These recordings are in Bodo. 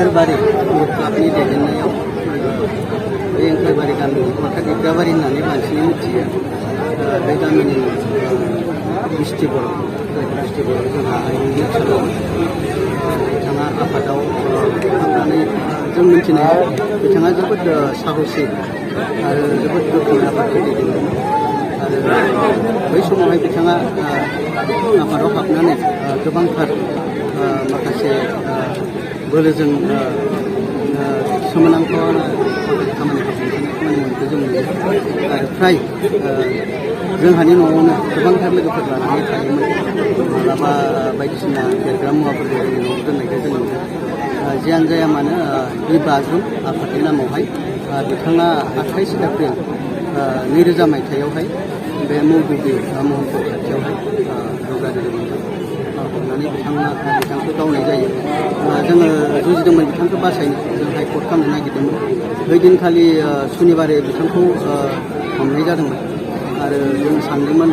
एंखोरबारि क्लाबनि दैदेननायाव बे एंखोरबारि गामिनि अर्थात दिग्राबारि होननानै बांसिनै मिथियो बे गामिनि डिस्ट्रिक्टआव जोंहा आइनि ओनसोलाव बिथाङा आफादाव हाबनानै जों मिथिनायाव बिथाङा जोबोद साहसि आरो जोबोद गोख्रों आफादखौ दैदेनदों आरो बै समावहाय बिथाङा आफादाव हाबनानै गोबांथार माखासे बोलोजों सोमोनांथाव खामानिखौ जों नुयो आरो फ्राय जोंहानि न'आवनो गोबांथार लोगोफोर लानानै थायोमोन मालाबा बायदिसिना देरग्रा मुवाफोरखौ जोंनि न'आव दोननायखौ जों नुयो जियानो जाया मानो बे बाज्रुम आफादनि नामावहाय बिथाङा 28 एप्रिल 2000 मायथाइयावहाय बे मौदुबि महनपुर खाथियावहाय जौगादोंमोन हमनानै बिथांखौ गावनाय जायो जोङो जुजिदोंमोन बिथांखौ बासायनो जों हाइकर्ट खालामनो नागिरदोंमोन बै दिनखालि सुनिबारै बिथांखौ हमनाय जादोंमोन आरो जों सानदोंमोन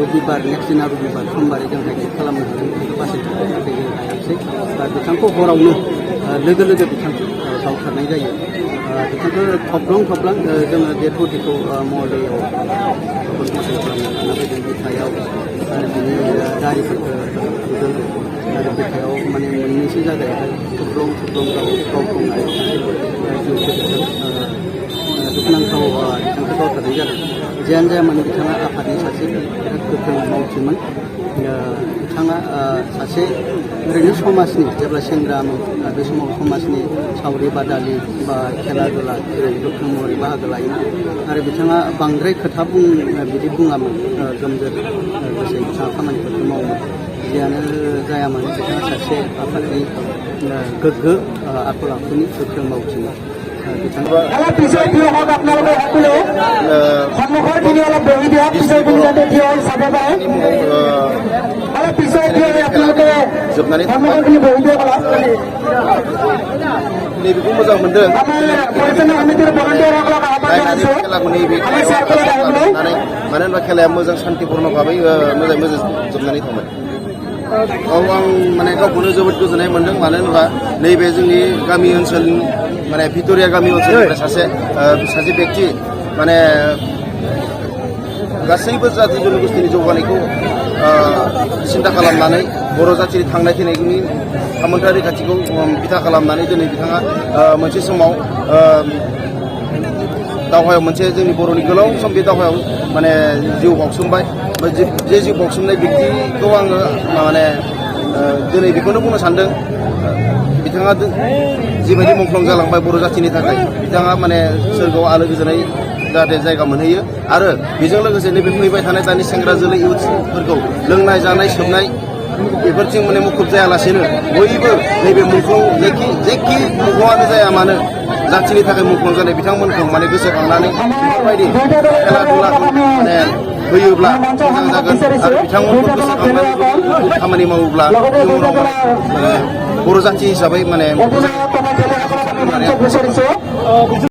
रबिबार नेक्स्ट दिना रबिबार समबारै जों हाइकर्ट खालामनो हागोन बिथांखौ बासायनो नाथाय जों हायासै बिथांखौ हरावनो लोगो गावथारनाय जायो बिथांखौ थब्लां जोङो डेड बडिखौ मर्गआव पस्टमर्टेम खालामनो लाना फैदों बिखायाव आरो बिनि दारिफोरखौ फुदों आरो बिखायाव माने मोननैसो जायगायावहाय थब्लं गावनाय दुखुनांथाव बिथांखौ गावथारनाय जादों जियानो जाया मानो बिथाङा आफादनि सासे बिराद गोख्रों मावथिमोन बिथाङा सासे ओरैनो समाजनि जेब्ला सेंग्रामोन बे समाव समाजनि सावरि बादालि बा खेला दुला जेरै गोख्रों महरै बाहागो लायोमोन आरो बिथाङा बांद्राय खोथा बिदि बुङामोन गोमजोर गोसोयै बिथाङा खामानिफोरखौ मावोमोन जियानो जाया मानो बिथाङा सासे आफादनि गोग्गो आखल आखुनि गोख्रों मावथिमोन जोबनानै थांबाय नैबेखौ मोजां मोनदों खेलाखौ नैबे लानानै मानो होनबा खेलाया मोजां सान्थिपूर्ण भाबै मोजां जोबनानै थांबाय औ आं माने गावखौनो जोबोद गोजोननाय मोनदों मानो होनबा नैबे जोंनि गामि ओनसोलनि माने भिक्ट'रिया गामि ओनसोलनिफ्राय सासे बेक्ति माने गासैबो जाथि जनगोष्ठीनि जौगानायखौ सिन्था खालामनानै बर' जाथिनि थांनाय फैनायनि सामन्तारि रैखाथिखौ बिथा खालामनानै दिनै बिथाङा मोनसे समाव दावहायाव मोनसे जोंनि बर'नि गोलाव सम बे दावहायाव माने जिउ बाउसोमबाय जे जिउ बाउसोमनाय बेक्तिखौ आङो माने दिनै बेखौनो बुंनो सानदों बिथाङा जिबायदि मुंख्लं जालांबाय बर' जाथिनि थाखाय बिथाङा माने सोरगोआव आलो गोजोनै जाहाथे जायगा मोनहैयो आरो बेजों लोगोसे नैबे फैबाय थानाय दानि सेंग्रा जोलै इउथफोरखौ लोंनाय जानाय सोबनाय बेफोरथिं माने मुखुब जायालासेनो बयबो नैबे मुंख्लं जेखि मुंख्लंआनो जाया मानो जाथिनि थाखाय मुंख्लं जानाय बिथांमोनखौ माने गोसोखांनानै बेफोरबायदि खेला दुलाखौ माने होयोब्ला मोजां जागोन आरो बिथांमोनखौ गोसोखांनानै खामानि मावोब्ला इयुनाव बर' जाथि हिसाबै माने